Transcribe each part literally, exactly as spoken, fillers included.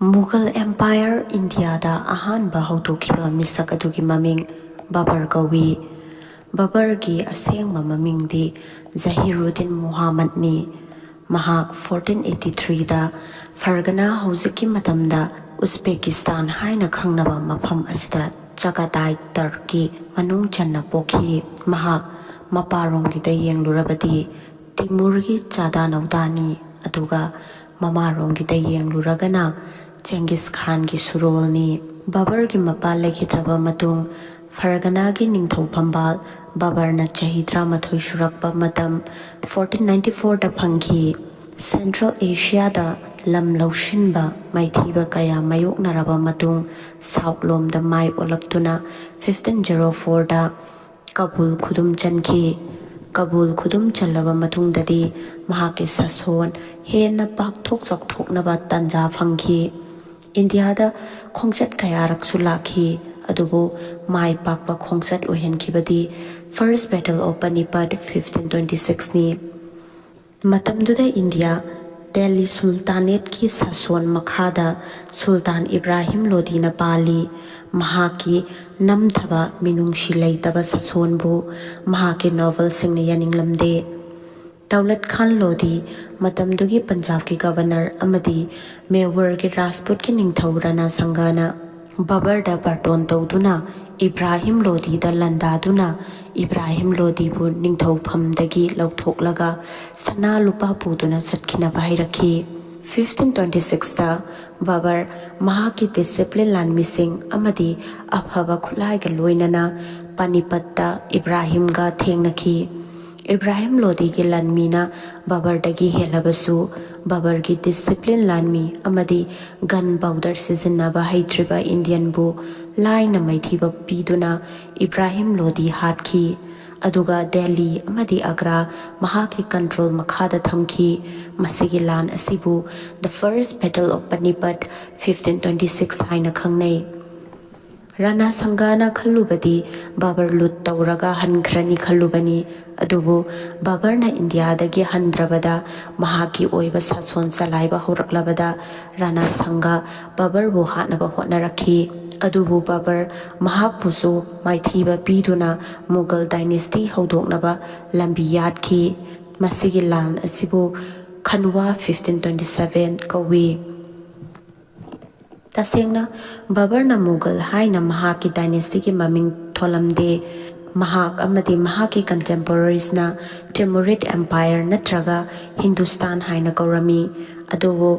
Mughal Empire ꯏꯟꯗꯤꯌꯥꯗ ꯑꯍꯥꯟꯕ ꯍꯧꯗꯣꯛꯈꯤꯕ ꯃꯤꯁꯛ ꯑꯗꯨꯒꯤ ꯃꯃꯤꯡ ꯕꯕꯔ ꯀꯧꯏ꯫ ꯕꯕꯔꯒꯤ ꯑꯁꯦꯡꯕ ꯃꯃꯤꯡꯗꯤ ꯖꯍꯤꯔꯨꯗꯤꯟ ꯃꯨꯍꯥꯃꯗꯅꯤ꯫ ꯃꯍꯥꯛ ꯐꯣꯔꯇꯤꯟ ꯑꯩꯠꯇꯤ ꯊ꯭ꯔꯤꯗ ꯐꯔꯒꯅꯥ, ꯍꯧꯖꯤꯛꯀꯤ ꯃꯇꯝꯗ ꯎꯖꯕꯦꯀꯤꯁꯇꯥꯟ ꯍꯥꯏꯅ ꯈꯪꯅꯕ ꯃꯐꯝ ꯑꯁꯤꯗ ꯆꯒꯇꯥꯏ ꯇꯔꯛꯀꯤ ꯃꯅꯨꯡ ꯆꯟꯅ ꯄꯣꯛꯈꯤ꯫ ꯃꯍꯥꯛ ꯃꯄꯥꯔꯣꯝꯒꯤꯗ ꯌꯦꯡꯂꯨꯔꯕꯗꯤ ꯇꯤꯃꯨꯔꯒꯤ ꯆꯥꯗꯥ ꯅꯧꯗꯥꯅꯤ, ꯑꯗꯨꯒ ꯃꯃꯥꯔꯣꯝꯒꯤꯗ ꯌꯦꯡꯂꯨꯔꯒꯅ ꯆꯦꯡꯒꯤꯁ ꯈꯥꯟꯒꯤ ꯁꯨꯔꯣꯜꯅꯤ꯫ ꯕꯕꯔꯒꯤ ꯃꯄꯥ ꯂꯩꯈꯤꯗ꯭ꯔꯕ ꯃꯇꯨꯡ, ꯐꯔꯒꯅꯥꯒꯤ ꯅꯤꯡꯊꯧ ꯐꯝꯕꯥꯜ ꯕꯕꯔꯅ ꯆꯍꯤ ꯇꯔꯥꯃꯥꯊꯣꯏ ꯁꯨꯔꯛꯄ ꯃꯇꯝ, ꯐꯣꯔꯇꯤꯟ ꯅꯥꯏꯟꯇꯤ ꯐꯣꯔꯗ ꯐꯪꯈꯤ꯫ ꯁꯦꯟꯇ꯭ꯔꯦꯜ ꯑꯦꯁꯤꯌꯥꯗ ꯂꯝ ꯂꯧꯁꯤꯟꯕ ꯃꯥꯏꯊꯤꯕ ꯀꯌꯥ ꯃꯥꯌꯣꯛꯅꯔꯕ ꯃꯇꯨꯡ, ꯁꯥꯎꯠ ꯂꯣꯝꯗ ꯃꯥꯏ ꯑꯣꯜꯂꯛꯇꯨꯅ ꯐꯤꯐꯇꯤꯟ ꯖꯦꯔꯣ ꯐꯣꯔꯗ ꯀꯕꯨꯜ ꯈꯨꯗꯨꯝ ꯆꯟꯈꯤ꯫ ꯀꯕꯨꯜ ꯈꯨꯗꯨꯝ ꯆꯜꯂꯕ ꯃꯇꯨꯡꯗꯗꯤ ꯃꯍꯥꯛꯀꯤ ꯁꯥꯁꯣꯟ ꯍꯦꯟꯅ ꯄꯥꯛꯊꯣꯛ ꯆꯥꯎꯊꯣꯛꯅꯕ ꯇꯥꯟꯖꯥ ꯐꯪꯈꯤ꯫ ꯏꯟꯗꯤꯌꯥꯗ ꯈꯣꯡꯆꯠ ꯀꯌꯥꯔꯛꯁꯨ ꯂꯥꯛꯈꯤ, ꯑꯗꯨꯕꯨ ꯃꯥꯏ ꯄꯥꯛꯄ ꯈꯣꯡꯆꯠ ꯑꯣꯏꯍꯟꯈꯤꯕꯗꯤ First Battle of Panipat, fifteen twenty ꯁꯤꯛꯁꯅꯤ꯫ ꯃꯇꯝꯗꯨꯗ ꯏꯟꯗꯤꯌꯥ ꯗꯦꯜꯂꯤ ꯁꯨꯜꯇꯥꯅꯦꯠꯀꯤ ꯁꯥꯁꯣꯟ ꯃꯈꯥꯗ ꯁꯨꯜꯇꯥꯟ ꯏꯕ꯭ꯔꯥꯍꯤꯝ ꯂꯣꯗꯤꯅ ꯄꯥꯜꯂꯤ꯫ ꯃꯍꯥꯛꯀꯤ ꯅꯝꯊꯕ ꯃꯤꯅꯨꯡꯁꯤ ꯂꯩꯇꯕ ꯁꯥꯁꯣꯟꯕꯨ ꯃꯍꯥꯛꯀꯤ ꯅꯣꯚꯦꯜꯁꯤꯡꯅ ꯌꯥꯅꯤꯡꯂꯝꯗꯦ꯫ ꯗꯧꯂꯠ ꯈꯥꯟ ꯂꯣꯗꯤ ꯃꯇꯝꯗꯨꯒꯤ ꯄꯟꯖꯥꯕꯀꯤ ꯒꯕꯔꯅꯔ ꯑꯃꯗꯤ ꯃꯦꯋꯔꯒꯤ ꯔꯥꯖꯄꯨꯠꯀꯤ ꯅꯤꯡꯊꯧ ꯔꯥꯅꯥ ꯁꯪꯒꯥꯅ ꯕꯕꯔꯗ ꯕꯥꯔꯇꯣꯟ ꯇꯧꯗꯨꯅ ꯏꯕ꯭ꯔꯥꯍꯤꯝ ꯂꯣꯗꯤꯗ ꯂꯥꯟꯗꯥꯗꯨꯅ ꯏꯕ꯭ꯔꯥꯍꯤꯝ ꯂꯣꯗꯤꯕꯨ ꯅꯤꯡꯊꯧꯐꯝꯗꯒꯤ ꯂꯧꯊꯣꯛꯂꯒ ꯁꯅꯥ ꯂꯨꯄꯥ ꯄꯨꯗꯨꯅ ꯆꯠꯈꯤꯅꯕ ꯍꯥꯏꯔꯛꯈꯤ꯫ ꯐꯤꯐꯇꯤꯟ ꯇ꯭ꯋꯦꯟꯇꯤ ꯁꯤꯛꯁꯇ ꯕꯕꯔ ꯃꯍꯥꯛꯀꯤ ꯗꯤꯁꯤꯄ꯭ꯂꯤꯟ ꯂꯥꯟꯃꯤꯁꯤꯡ ꯑꯃꯗꯤ ꯑꯐꯕ ꯈꯨꯠꯂꯥꯏꯒ ꯂꯣꯏꯅꯅ ꯄꯥꯅꯤꯄꯠꯇ ꯏꯕ꯭ꯔꯥꯍꯤꯝꯒ ꯊꯦꯡꯅꯈꯤ꯫ ꯏꯕ꯭ꯔꯥꯍꯤꯝ ꯂꯣꯗꯤꯒꯤ ꯂꯥꯟꯃꯤꯅ ꯕꯕꯔꯗꯒꯤ ꯍꯦꯜꯂꯕꯁꯨ, ꯕꯕꯔꯒꯤ ꯗꯤꯁꯤꯄ꯭ꯂꯤꯟ ꯂꯥꯟꯃꯤ ꯑꯃꯗꯤ ꯒꯟ ꯄꯥꯎꯗꯔ ꯁꯤꯖꯤꯟꯅꯕ ꯍꯩꯇ꯭ꯔꯤꯕ ꯏꯟꯗꯤꯌꯟꯕꯨ ꯂꯥꯏꯅ ꯃꯥꯏꯊꯤꯕ ꯄꯤꯗꯨꯅ ꯏꯕ꯭ꯔꯥꯍꯤꯝ ꯂꯣꯗꯤ ꯍꯥꯠꯈꯤ꯫ ꯑꯗꯨꯒ ꯗꯦꯜꯂꯤ ꯑꯃꯗꯤ ꯑꯒ꯭ꯔꯥ ꯃꯍꯥꯛꯀꯤ ꯀꯟꯇ꯭ꯔꯣꯜ ꯃꯈꯥꯗ ꯊꯝꯈꯤ꯫ ꯃꯁꯤꯒꯤ ꯂꯥꯟ ꯑꯁꯤꯕꯨ The First Battle of Panipat, fifteen twenty six ꯍꯥꯏꯅ ꯈꯪꯅꯩ꯫ ꯔꯥꯅꯥ ꯁꯪꯒꯥꯅ ꯈꯜꯂꯨꯕꯗꯤ ꯕꯕꯔ ꯂꯨꯠ ꯇꯧꯔꯒ ꯍꯟꯈ꯭ꯔꯅꯤ ꯈꯜꯂꯨꯕꯅꯤ꯫ ꯑꯗꯨꯕꯨ ꯕꯕꯔꯅ ꯏꯟꯗꯤꯌꯥꯗꯒꯤ ꯍꯟꯗ꯭ꯔꯕꯗ ꯃꯍꯥꯛꯀꯤ ꯑꯣꯏꯕ ꯁꯥꯁꯣꯟ ꯆꯂꯥꯏꯕ ꯍꯧꯔꯛꯂꯕꯗ ꯔꯥꯅꯥ ꯁꯪꯒꯥ ꯕꯕꯔꯕꯨ ꯍꯥꯠꯅꯕ ꯍꯣꯠꯅꯔꯛꯈꯤ꯫ ꯑꯗꯨꯕꯨ ꯕꯕꯔ ꯃꯍꯥꯛꯄꯨꯁꯨ ꯃꯥꯏꯊꯤꯕ ꯄꯤꯗꯨꯅ ꯃꯨꯒꯜ ꯗꯥꯏꯅꯦꯁꯇꯤ ꯍꯧꯗꯣꯛꯅꯕ ꯂꯝꯕꯤ ꯌꯥꯠꯈꯤ꯫ ꯃꯁꯤꯒꯤ ꯂꯥꯟ ꯑꯁꯤꯕꯨ ꯈꯟꯋꯥ fifteen twenty seven ꯀꯧꯏ꯫ ꯇꯁꯦꯡꯅ ꯕꯕꯔꯅ ꯃꯨꯒꯜ ꯍꯥꯏꯅ ꯃꯍꯥꯛꯀꯤ ꯗꯥꯏꯅꯦꯁꯇꯤꯒꯤ ꯃꯃꯤꯡ ꯊꯣꯜꯂꯝꯗꯦ꯫ ꯃꯍꯥꯛ ꯑꯃꯗꯤ ꯃꯍꯥꯛꯀꯤ ꯀꯟꯇꯦꯝꯄꯣꯔꯔꯤꯁꯅ ꯇꯤꯃꯨꯔꯤꯗ ꯑꯦꯝꯄꯥꯌꯔ ꯅꯠꯇ꯭ꯔꯒ ꯍꯤꯟꯗꯨꯁꯇꯥꯟ ꯍꯥꯏꯅ ꯀꯧꯔꯝꯃꯤ꯫ ꯑꯗꯨꯕꯨ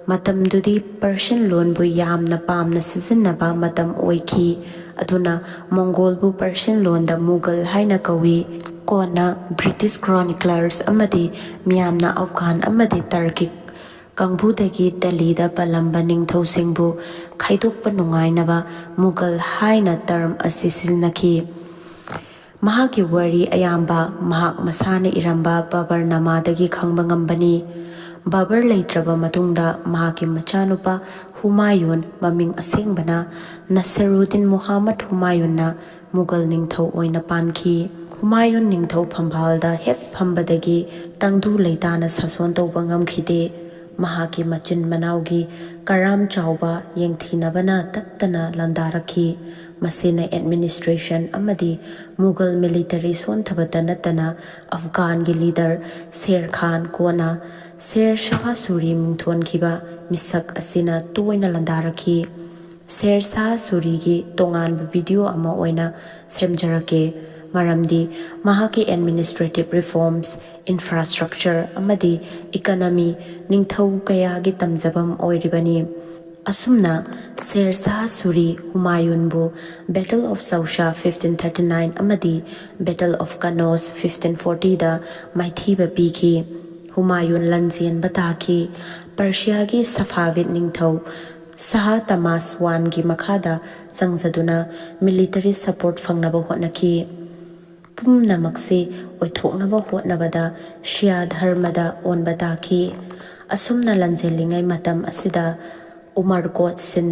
ꯃꯇꯝꯗꯨꯗꯤ ꯄꯔꯁꯤꯌꯟ ꯂꯣꯟꯕꯨ ꯌꯥꯝꯅ ꯄꯥꯝꯅ ꯁꯤꯖꯤꯟꯅꯕ ꯃꯇꯝ ꯑꯣꯏꯈꯤ꯫ ꯑꯗꯨꯅ ꯃꯣꯡꯒꯣꯜꯕꯨ ꯄꯔꯁꯤꯌꯟ ꯂꯣꯟꯗ ꯃꯨꯒꯜ ꯍꯥꯏꯅ ꯀꯧꯏ꯫ ꯀꯣꯟꯅ ꯕ꯭ꯔꯤꯇꯤꯁ ꯀ꯭ꯔꯣꯅꯤꯀ꯭ꯂꯔꯁ ꯑꯃꯗꯤ ꯃꯤꯌꯥꯝꯅ ꯑꯐꯒꯥꯟ ꯑꯃꯗꯤ ꯇꯔꯀꯤꯛ ꯀꯥꯡꯕꯨꯗꯒꯤ ꯗꯦꯜꯂꯤꯗ ꯄꯜꯂꯝꯕ ꯅꯤꯡꯊꯧꯁꯤꯡꯕꯨ ꯈꯥꯏꯗꯣꯛꯄ ꯅꯨꯡꯉꯥꯏꯅꯕ ꯃꯨꯒꯜ ꯍꯥꯏꯅ ꯇꯔꯝ ꯑꯁꯤ ꯁꯤꯖꯤꯟꯅꯈꯤ꯫ ꯃꯍꯥꯛꯀꯤ ꯋꯥꯔꯤ ꯑꯌꯥꯝꯕ ꯃꯍꯥꯛ ꯃꯁꯥꯅ ꯏꯔꯝꯕ ꯕꯕꯔꯅꯥꯃꯥꯗꯒꯤ ꯈꯪꯕ ꯉꯝꯕꯅꯤ꯫ ꯕꯕꯔ ꯂꯩꯇ꯭ꯔꯕ ꯃꯇꯨꯡꯗ ꯃꯍꯥꯛꯀꯤ ꯃꯆꯥꯅꯨꯄꯥ ꯍꯨꯃꯥꯌꯨꯟ, ꯃꯃꯤꯡ ꯑꯁꯦꯡꯕꯅ ꯅꯁꯔꯨꯗꯤꯟ ꯃꯨꯍꯝꯃꯗ ꯍꯨꯃꯥꯌꯨꯟꯅ ꯃꯨꯒꯜ ꯅꯤꯡꯊꯧ ꯑꯣꯏꯅ ꯄꯥꯟꯈꯤ꯫ ꯍꯨꯃꯥꯌꯨꯟ ꯅꯤꯡꯊꯧ ꯐꯝꯕꯥꯜꯗ ꯍꯦꯛ ꯐꯝꯕꯗꯒꯤ ꯇꯪꯗꯨ ꯂꯩꯇꯥꯅ ꯁꯥꯁꯣꯟ ꯇꯧꯕ ꯉꯝꯈꯤꯗꯦ꯫ ꯃꯍꯥꯛꯀꯤ ꯃꯆꯤꯟ ꯃꯅꯥꯎꯒꯤ ꯀꯔꯥꯝ ꯆꯥꯎꯕ ꯌꯦꯡꯊꯤꯅꯕꯅ ꯇꯠꯇꯅ ꯂꯥꯟꯗꯥꯔꯛꯈꯤ꯫ ꯃꯁꯤꯅ ꯑꯦꯗꯃꯤꯅꯤꯁꯇ꯭ꯔꯦꯁꯟ ꯑꯃꯗꯤ ꯃꯨꯒꯜ ꯃꯤꯂꯤꯇꯔꯤ ꯁꯣꯟꯊꯕꯇ ꯅꯠꯇꯅ ꯑꯐꯒꯥꯟꯒꯤ ꯂꯤꯗꯔ ꯁꯦꯔ ꯈꯥꯟ, ꯀꯣꯟꯅ ꯁꯦꯔ ꯁꯥꯍ ꯁꯨꯔꯤ ꯃꯤꯡꯊꯣꯟꯈꯤꯕ ꯃꯤꯁꯛ ꯑꯁꯤꯅ ꯇꯣꯏꯅ ꯂꯥꯟꯗꯥꯔꯛꯈꯤ꯫ ꯁꯦꯔ ꯁꯥꯍ ꯁꯨꯔꯤꯒꯤ ꯇꯣꯉꯥꯟꯕ ꯚꯤꯗꯤꯑꯣ ꯑꯃ ꯑꯣꯏꯅ ꯁꯦꯝꯖꯔꯛꯀꯦ, ꯃꯔꯝꯗꯤ ꯃꯍꯥꯛꯀꯤ ꯑꯦꯗꯃꯤꯅꯤꯁꯇ꯭ꯔꯦꯇꯤꯚ ꯔꯤꯐꯣꯔꯝꯁ, ꯏꯟꯐ꯭ꯔꯥꯁ꯭ꯇ꯭ꯔꯛꯆꯔ ꯑꯃꯗꯤ ꯏꯀꯅꯃꯤ ꯅꯤꯡꯊꯧ ꯀꯌꯥꯒꯤ ꯇꯝꯖꯐꯝ ꯑꯣꯏꯔꯤꯕꯅꯤ꯫ ꯑꯁꯨꯝꯅ ꯁꯦꯔ Shah ꯁꯨꯔꯤ ꯍꯨꯃꯥꯌꯨꯟꯕꯨ Battle of Chausha fifteen thirty nine ꯑꯃꯗꯤ Battle of Kannauj fifteen forty ꯗ ꯃꯥꯏꯊꯤꯕ ꯄꯤꯈꯤ꯫ ꯍꯨꯃꯥꯌꯨꯟ ꯂꯥꯟꯖꯦꯟꯕ ꯇꯥꯈꯤ꯫ ꯄꯔꯁꯤꯌꯥꯒꯤ ꯁꯐꯥꯚꯤꯗ ꯅꯤꯡꯊꯧ ꯁꯥꯍ ꯇꯃꯥꯁ ꯋꯥꯟꯒꯤ ꯃꯈꯥꯗ ꯆꯪꯖꯗꯨꯅ ꯃꯤꯂꯤꯇꯔꯤ ꯁꯄꯣꯔꯠ ꯐꯪꯅꯕ ꯍꯣꯠꯅꯈꯤ꯫ ꯄꯨꯝꯅꯃꯛꯁꯤ ꯑꯣꯏꯊꯣꯛꯅꯕ ꯍꯣꯠꯅꯕꯗ ꯁꯤꯌꯥ ꯙꯔꯃꯗ ꯑꯣꯟꯕ ꯇꯥꯈꯤ꯫ ꯑꯁꯨꯝꯅ ꯂꯥꯟꯖꯦꯜꯂꯤꯉꯩ ꯃꯇꯝ ꯑꯁꯤꯗ ꯎꯃꯔꯀꯣꯠ ꯁꯤꯟ,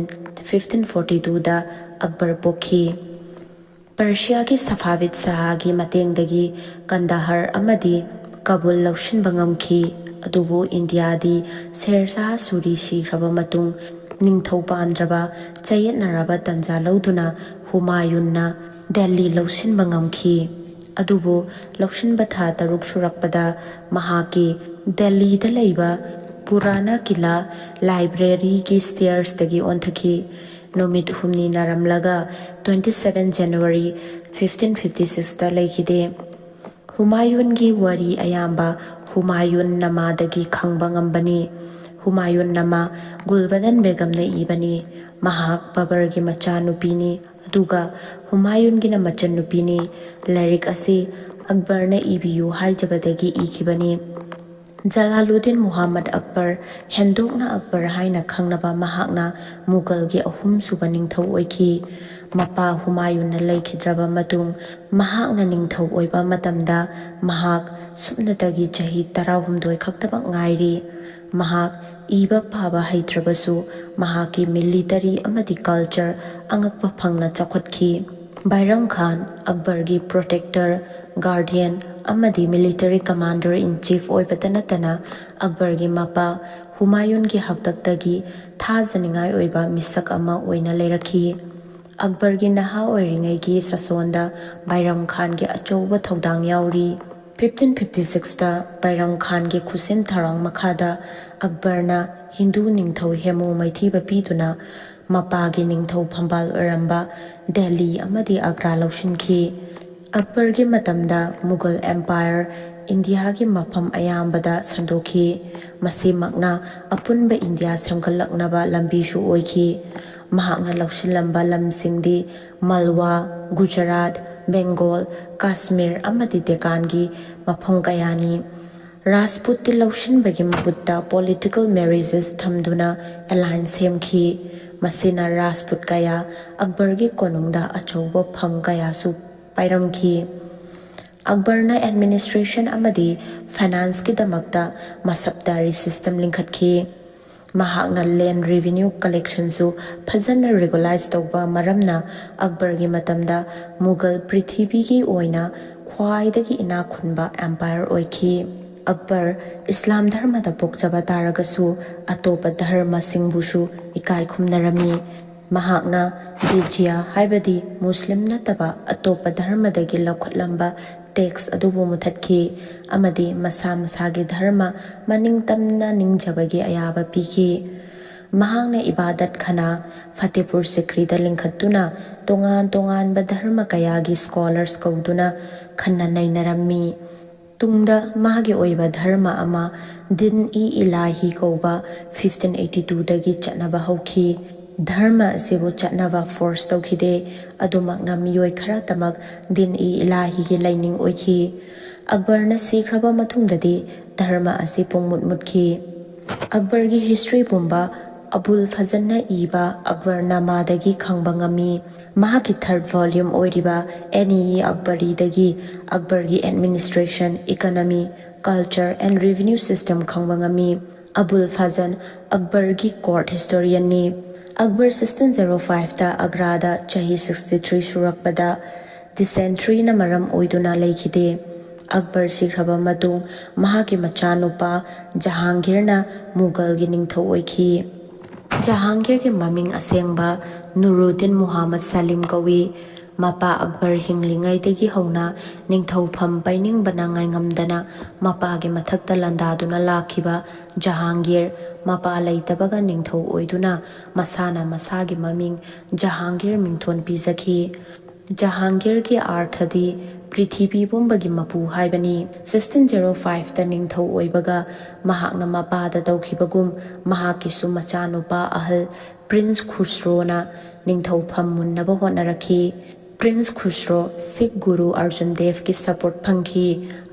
ꯐꯤꯐꯇꯤꯟ ꯐꯣꯔꯇꯤ ꯇꯨꯗ ꯑꯛꯕꯔ ꯄꯣꯛꯈꯤ꯫ ꯄꯔꯁꯤꯌꯥꯒꯤ ꯁꯐꯥꯚꯤꯗ ꯁꯍꯥꯒꯤ ꯃꯇꯦꯡꯗꯒꯤ ꯀꯟꯗꯍꯔ ꯑꯃꯗꯤ ꯀꯕꯨꯜ ꯂꯧꯁꯤꯟꯕ ꯉꯝꯈꯤ꯫ ꯑꯗꯨꯕꯨ ꯏꯟꯗꯤꯌꯥꯗꯤ ꯁꯦꯔ ꯁꯍꯥ ꯁꯨꯔꯤ ꯁꯤꯈ꯭ꯔꯕ ꯃꯇꯨꯡ ꯅꯤꯡꯊꯧ ꯄꯥꯟꯗ꯭ꯔꯕ ꯆꯌꯦꯠꯅꯔꯕ ꯇꯟꯖꯥ ꯂꯧꯗꯨꯅ ꯍꯨꯃꯥꯌꯨꯟꯅ ꯗꯦꯜꯂꯤ ꯂꯧꯁꯤꯟꯕ ꯉꯝꯈꯤ꯫ ꯑꯗꯨꯕꯨ ꯂꯧꯁꯤꯟꯕ ꯊꯥ ꯇꯔꯨꯛ ꯁꯨꯔꯛꯄꯗ ꯃꯍꯥꯛꯀꯤ ꯗꯦꯜꯂꯤꯗ ꯂꯩꯕ ꯄꯨꯔꯥꯅꯥ ꯀꯤꯂꯥ ꯂꯥꯏꯕ꯭ꯔꯦꯔꯤꯒꯤ ꯁ꯭ꯇꯦꯌꯔꯁꯇꯒꯤ ꯑꯣꯟꯊꯈꯤ꯫ ꯅꯨꯃꯤꯠ ꯍꯨꯝꯅꯤ ꯅꯥꯔꯝꯂꯒ twenty seven January fifteen fifty sixꯇ ꯂꯩꯈꯤꯗꯦ꯫ ꯍꯨꯃꯥꯌꯨꯟꯒꯤ ꯋꯥꯔꯤ ꯑꯌꯥꯝꯕ ꯍꯨꯃꯥꯌꯨꯟ ꯅꯃꯥꯗꯒꯤ ꯈꯪꯕ ꯉꯝꯕꯅꯤ꯫ ꯍꯨꯃꯥꯌꯨꯟ ꯅꯃꯥ ꯒꯨꯜꯕꯗꯟ ꯕꯦꯒꯝꯅ ꯏꯕꯅꯤ꯫ ꯃꯍꯥꯛ ꯕꯕꯔꯒꯤ ꯃꯆꯥꯅꯨꯄꯤꯅꯤ, ꯑꯗꯨꯒ ꯍꯨꯃꯥꯌꯨꯟꯒꯤꯅ ꯃꯆꯟꯅꯨꯄꯤꯅꯤ꯫ ꯂꯥꯏꯔꯤꯛ ꯑꯁꯤ ꯑꯛꯕꯔꯅ ꯏꯕꯤꯌꯨ ꯍꯥꯏꯖꯕꯗꯒꯤ ꯏꯈꯤꯕꯅꯤ꯫ ꯖꯂꯥꯂꯨꯗꯤꯟ ꯃꯨꯍꯝꯃꯗ ꯑꯛꯕꯔ, ꯍꯦꯟꯗꯣꯛꯅ ꯑꯛꯕꯔ ꯍꯥꯏꯅ ꯈꯪꯅꯕ ꯃꯍꯥꯛꯅ ꯃꯨꯒꯜꯒꯤ ꯑꯍꯨꯝꯁꯨꯕ ꯅꯤꯡꯊꯧ ꯑꯣꯏꯈꯤ꯫ ꯃꯄꯥ ꯍꯨꯃꯥꯌꯨꯟꯅ ꯂꯩꯈꯤꯗ꯭ꯔꯕ ꯃꯇꯨꯡ ꯃꯍꯥꯛꯅ ꯅꯤꯡꯊꯧ ꯑꯣꯏꯕ ꯃꯇꯝꯗ ꯃꯍꯥꯛ ꯁꯨꯞꯅꯇꯒꯤ ꯆꯍꯤ ꯇꯔꯥꯍꯨꯝꯗꯣꯏ ꯈꯛꯇꯃꯛ ꯉꯥꯏꯔꯤ꯫ ꯃꯍꯥꯛ ꯏꯕ ꯄꯥꯕ ꯍꯩꯇ꯭ꯔꯕꯁꯨ ꯃꯍꯥꯛꯀꯤ ꯃꯤꯂꯤꯇꯔꯤ ꯑꯃꯗꯤ ꯀꯜꯆꯔ ꯑꯉꯛꯄ ꯐꯪꯅ ꯆꯥꯎꯈꯠꯈꯤ꯫ ꯕꯥꯏꯔꯝ ꯈꯥꯟ ꯑꯛꯕꯔꯒꯤ ꯄ꯭ꯔꯣꯇꯦꯛꯇꯔ, ꯒꯥꯔꯗꯤꯌꯟ ꯑꯃꯗꯤ ꯃꯤꯂꯤꯇꯔꯤ ꯀꯃꯥꯟꯗꯔ ꯏꯟ ꯆꯤꯐ ꯑꯣꯏꯕꯇ ꯅꯠꯇꯅ ꯑꯛꯕꯔꯒꯤ ꯃꯄꯥ ꯍꯨꯃꯥꯌꯨꯟꯒꯤ ꯍꯥꯛꯇꯛꯇꯒꯤ ꯊꯥꯖꯅꯤꯡꯉꯥꯏ ꯑꯣꯏꯕ ꯃꯤꯁꯛ ꯑꯃ ꯑꯣꯏꯅ ꯂꯩꯔꯛꯈꯤ꯫ ꯑꯛꯕꯔꯒꯤ ꯅꯍꯥ ꯑꯣꯏꯔꯤꯉꯩꯒꯤ ꯁꯥꯁꯣꯟꯗ ꯕꯥꯏꯔꯝ ꯈꯥꯟꯒꯤ ꯑꯆꯧꯕ ꯊꯧꯗꯥꯡ ꯌꯥꯎꯔꯤ꯫ ꯐꯤꯐꯇꯤꯟ ꯐꯤꯐꯇꯤ ꯁꯤꯛꯁꯇ ꯕꯥꯏꯔꯝ ꯈꯥꯟꯒꯤ ꯈꯨꯠꯁꯦꯝ ꯊꯧꯔꯥꯡ ꯃꯈꯥꯗ ꯑꯛꯕꯔꯅ ꯍꯤꯟꯗꯨ ꯅꯤꯡꯊꯧ ꯍꯦꯃꯨ ꯃꯥꯏꯊꯤꯕ ꯄꯤꯗꯨꯅ ꯃꯄꯥꯒꯤ ꯅꯤꯡꯊꯧ ꯐꯝꯕꯥꯜ ꯑꯣꯏꯔꯝꯕ ꯗꯦꯜꯂꯤ ꯑꯃꯗꯤ ꯑꯒ꯭ꯔꯥ ꯂꯧꯁꯤꯟꯈꯤ꯫ ꯑꯛꯕꯔꯒꯤ ꯃꯇꯝꯗ ꯃꯨꯒꯜ ꯑꯦꯝꯄꯥꯌꯔ ꯏꯟꯗꯤꯌꯥꯒꯤ ꯃꯐꯝ ꯑꯌꯥꯝꯕꯗ ꯁꯟꯗꯣꯛꯈꯤ꯫ ꯃꯁꯤꯃꯛꯅ ꯑꯄꯨꯟꯕ ꯏꯟꯗꯤꯌꯥ ꯁꯦꯝꯒꯠꯂꯛꯅꯕ ꯂꯝꯕꯤꯁꯨ ꯑꯣꯏꯈꯤ꯫ ꯃꯍꯥꯛꯅ ꯂꯧꯁꯤꯜꯂꯝꯕ ꯂꯝꯁꯤꯡꯗꯤ ꯃꯜꯋꯥ, ꯒꯨꯖꯔꯥꯠ, ꯕꯦꯡꯒꯣꯜ, ꯀꯥꯁꯃꯤꯔ ꯑꯃꯗꯤ ꯗꯦꯛꯀꯥꯟꯒꯤ ꯃꯐꯝ ꯀꯌꯥꯅꯤ꯫ ꯔꯥꯖꯄꯨꯠꯇꯤ ꯂꯧꯁꯤꯟꯕꯒꯤ ꯃꯍꯨꯠꯇ ꯄꯣꯂꯤꯇꯤꯀꯦꯜ ꯃꯦꯔꯤꯖꯦꯁ ꯊꯝꯗꯨꯅ ꯑꯦꯂꯥꯏꯟꯁ ꯁꯦꯝꯈꯤ꯫ ꯃꯁꯤꯅ ꯔꯥꯖꯄꯨꯠ ꯀꯌꯥ ꯑꯛꯕꯔꯒꯤ ꯀꯣꯅꯨꯡꯗ ꯑꯆꯧꯕ ꯐꯝ ꯀꯌꯥꯁꯨ ꯄꯥꯏꯔꯝꯈꯤ꯫ ꯑꯛꯕꯔꯅ ꯑꯦꯗꯃꯤꯅꯤꯁꯇ꯭ꯔꯦꯁꯟ ꯑꯃꯗꯤ ꯐꯥꯏꯅꯥꯟꯁꯀꯤꯗꯃꯛꯇ ꯃꯁꯞꯗꯥꯔꯤ ꯁꯤꯁꯇꯦꯝ ꯂꯤꯡꯈꯠꯈꯤ꯫ ꯃꯍꯥꯛꯅ land revenue collectionꯁꯨ ꯐꯖꯅ regularize ꯇꯧꯕ ꯃꯔꯝꯅ ꯑꯛꯕꯔꯒꯤ ꯃꯇꯝꯗ ꯃꯨꯒꯜ ꯄ꯭ꯔꯤꯊꯤꯕꯤꯒꯤ ꯑꯣꯏꯅ ꯈ꯭ꯋꯥꯏꯗꯒꯤ ꯏꯅꯥꯛ ꯈꯨꯟꯕ empire ꯑꯣꯏꯈꯤ꯫ ꯑꯛꯕꯔ ꯏꯁꯂꯥꯝ ꯙꯔꯃꯗ ꯄꯣꯛꯆꯕ ꯇꯥꯔꯒꯁꯨ ꯑꯇꯣꯞꯄ ꯙꯔꯃꯁꯤꯡꯕꯨꯁꯨ ꯏꯀꯥꯏ ꯈꯨꯝꯅꯔꯝꯃꯤ꯫ ꯃꯍꯥꯛꯅ ꯖꯤꯖꯤꯌꯥ ꯍꯥꯏꯕꯗꯤ ꯃꯨꯁꯂꯤꯝ ꯅꯠꯇꯕ ꯑꯇꯣꯞꯄ ꯙꯔꯃꯗꯒꯤ ꯂꯧꯈꯠꯂꯝꯕ tax ꯑꯗꯨꯕꯨ ꯃꯨꯊꯠꯈꯤ ꯑꯃꯗꯤ ꯃꯁꯥ ꯃꯁꯥꯒꯤ ꯙꯔꯃ ꯃꯅꯤꯡ ꯇꯝꯅ ꯅꯤꯡꯖꯕꯒꯤ ꯑꯌꯥꯕ ꯄꯤꯈꯤ꯫ ꯃꯍꯥꯛꯅ ꯏꯕꯥꯗꯠ ꯈꯥꯅꯥ ꯐꯇꯦꯄꯨꯔ ꯁꯤꯀ꯭ꯔꯤꯗ ꯂꯤꯡꯈꯠꯇꯨꯅ ꯇꯣꯉꯥꯟ ꯇꯣꯉꯥꯟꯕ ꯙꯔꯃ ꯀꯌꯥꯒꯤ scholars ꯀꯧꯗꯨꯅ ꯈꯟꯅ ꯅꯩꯅꯔꯝꯃꯤ꯫ ꯇꯨꯡꯗ ꯃꯥꯒꯤ ꯑꯣꯏꯕ ꯙꯔꯃ ꯑꯃ ꯗꯤꯟ ꯏ ꯏꯂꯥꯍꯤ ꯀꯧꯕ fifteen eighty twoꯗꯒꯤ ꯆꯠꯅꯕ ꯍꯧꯈꯤ꯫ ꯙꯔꯃ ꯑꯁꯤꯕꯨ ꯆꯠꯅꯕ force ꯇꯧꯈꯤꯗꯦ, ꯑꯗꯨꯃꯛꯅ ꯃꯤꯑꯣꯏ ꯈꯔꯇꯃꯛ ꯗꯤꯟ ꯏ ꯏꯂꯥꯍꯤꯒꯤ ꯂꯥꯏꯅꯤꯡ ꯑꯣꯏꯈꯤ꯫ ꯑꯛꯕꯔꯅ ꯁꯤꯈ꯭ꯔꯕ ꯃꯇꯨꯡꯗꯗꯤ ꯙꯔꯃ ꯑꯁꯤ ꯄꯨꯡꯃꯨꯠ ꯃꯨꯠꯈꯤ꯫ ꯑꯛꯕꯔꯒꯤ history ꯄꯨꯝꯕ ꯑꯕꯨꯜ ꯐꯖꯟꯅ ꯏꯕ ꯑꯛꯕꯔꯅꯥꯃꯥꯗꯒꯤ ꯈꯪꯕ ꯉꯝꯃꯤ꯫ ꯃꯍꯥꯛꯀꯤ third volume ꯑꯣꯏꯔꯤꯕ ꯑꯦꯟ ꯏ ꯑꯛꯕꯔꯤꯗꯒꯤ ꯑꯛꯕꯔꯒꯤ administration, economy, culture and revenue system ꯈꯪꯕ ꯉꯝꯃꯤ꯫ ꯑꯕꯨꯜ ꯐꯖꯟ ꯑꯛꯕꯔꯒꯤ court historianꯅꯤ꯫ ꯑꯛꯕꯔ sixteen zero fiveꯇ ꯑꯒ꯭ꯔꯥꯗ ꯆꯍꯤ sixty three ꯁꯨꯔꯛꯄꯗ dysenteryꯅ ꯃꯔꯝ ꯑꯣꯏꯗꯨꯅ ꯂꯩꯈꯤꯗꯦ꯫ ꯑꯛꯕꯔ ꯁꯤꯈ꯭ꯔꯕ ꯃꯇꯨꯡ ꯃꯍꯥꯛꯀꯤ ꯃꯆꯥꯅꯨꯄꯥ ꯖꯍꯥꯡꯒꯤꯔꯅ ꯃꯨꯒꯜꯒꯤ ꯅꯤꯡꯊꯧ ꯑꯣꯏꯈꯤ꯫ ꯖꯍꯥꯡꯒꯤꯔꯒꯤ ꯃꯃꯤꯡ ꯑꯁꯦꯡꯕ ꯅꯨꯔꯨꯗꯤꯟ ꯃꯨꯍꯝꯃꯗ ꯁꯂꯤꯝ ꯀꯧꯏ꯫ ꯃꯄꯥ ꯑꯛꯕꯔ ꯍꯤꯡꯂꯤꯉꯩꯗꯒꯤ ꯍꯧꯅ ꯅꯤꯡꯊꯧꯐꯝ ꯄꯥꯏꯅꯤꯡꯕꯅ ꯉꯥꯏꯉꯝꯗꯅ ꯃꯄꯥꯒꯤ ꯃꯊꯛꯇ ꯂꯥꯟꯗꯥꯗꯨꯅ ꯂꯥꯛꯈꯤꯕ ꯖꯍꯥꯡꯒꯤꯔ ꯃꯄꯥ ꯂꯩꯇꯕꯒ ꯅꯤꯡꯊꯧ ꯑꯣꯏꯗꯨꯅ ꯃꯁꯥꯅ ꯃꯁꯥꯒꯤ ꯃꯃꯤꯡ ꯖꯍꯥꯡꯒꯤꯔ ꯃꯤꯡꯊꯣꯟ ꯄꯤꯖꯈꯤ꯫ ꯖꯍꯥꯡꯒꯤꯔꯒꯤ ꯑꯥꯔꯊꯗꯤ ꯄ꯭ꯔꯤꯊꯤꯕꯤ ꯄꯨꯝꯕꯒꯤ ꯃꯄꯨ ꯍꯥꯏꯕꯅꯤ꯫ Sixteen zero fiveꯇ ꯅꯤꯡꯊꯧ ꯑꯣꯏꯕꯒ ꯃꯍꯥꯛꯅ ꯃꯄꯥꯗ ꯇꯧꯈꯤꯕꯒꯨꯝ ꯃꯍꯥꯛꯀꯤꯁꯨ ꯃꯆꯥꯅꯨꯄꯥ ꯑꯍꯜ ꯄ꯭ꯔꯤꯟꯁ ꯈꯨꯁꯔꯣꯅ ꯅꯤꯡꯊꯧꯐꯝ ꯃꯨꯟꯅꯕ ꯍꯣꯠꯅꯔꯛꯈꯤ꯫ ꯄ꯭ꯔꯤꯟꯁ ꯈꯨꯁꯔꯣ ꯁꯤꯈ ꯒꯨꯔꯨ ꯑꯔꯖꯨꯟ ꯗꯦꯕꯀꯤ support ꯐꯪꯈꯤ,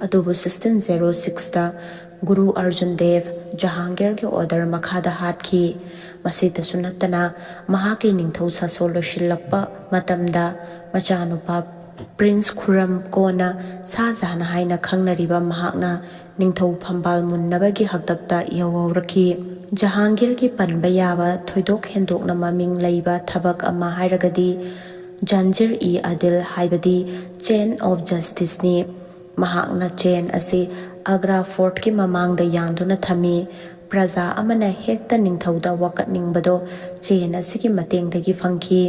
ꯑꯗꯨꯕꯨ sixteen zero sixꯇ ꯒꯨꯔꯨ ꯑꯔꯖꯨꯟ ꯗꯦꯕ ꯖꯍꯥꯡꯒꯤꯔꯒꯤ order ꯃꯈꯥꯗ ꯍꯥꯠꯈꯤ꯫ ꯃꯁꯤꯇꯁꯨ ꯅꯠꯇꯅ ꯃꯍꯥꯛꯀꯤ ꯅꯤꯡꯊꯧ ꯁꯥꯁꯣꯟ ꯂꯣꯏꯁꯤꯜꯂꯛꯄ ꯃꯇꯝꯗ ꯃꯆꯥꯅꯨꯄꯥ ꯄ꯭ꯔꯤꯟꯁ ꯈꯨꯔꯝ, ꯀꯣꯟꯅ ꯁꯥꯍ ꯖꯍꯥꯟ ꯍꯥꯏꯅ ꯈꯪꯅꯔꯤꯕ ꯃꯍꯥꯛꯅ ꯅꯤꯡꯊꯧ ꯐꯝꯕꯥꯜ ꯃꯨꯟꯅꯕꯒꯤ ꯍꯥꯛꯇꯛꯇ ꯏꯍꯧ ꯍꯧꯔꯛꯈꯤ꯫ ꯖꯍꯥꯡꯒꯤꯔꯒꯤ ꯄꯟꯕ ꯌꯥꯕ ꯊꯣꯏꯗꯣꯛ ꯍꯦꯟꯗꯣꯛꯅ ꯃꯃꯤꯡ ꯂꯩꯕ ꯊꯕꯛ ꯑꯃ ꯍꯥꯏꯔꯒꯗꯤ ꯖꯥꯟꯖꯤꯔ ꯏ ꯑꯗꯤꯜ, ꯍꯥꯏꯕꯗꯤ Chain of Justiceꯅꯤ꯫ ꯃꯍꯥꯛꯅ ꯆꯦꯟ ꯑꯁꯤ ꯑꯒ꯭ꯔꯥ ꯐꯣꯔꯠꯀꯤ ꯃꯃꯥꯡꯗ ꯌꯥꯟꯗꯨꯅ ꯊꯝꯃꯤ꯫ ꯄ꯭ꯔꯖꯥ ꯑꯃꯅ ꯍꯦꯛꯇ ꯅꯤꯡꯊꯧꯗ ꯋꯥꯀꯠꯅꯤꯡꯕꯗꯣ ꯆꯦꯟ ꯑꯁꯤꯒꯤ ꯃꯇꯦꯡꯗꯒꯤ ꯐꯪꯈꯤ꯫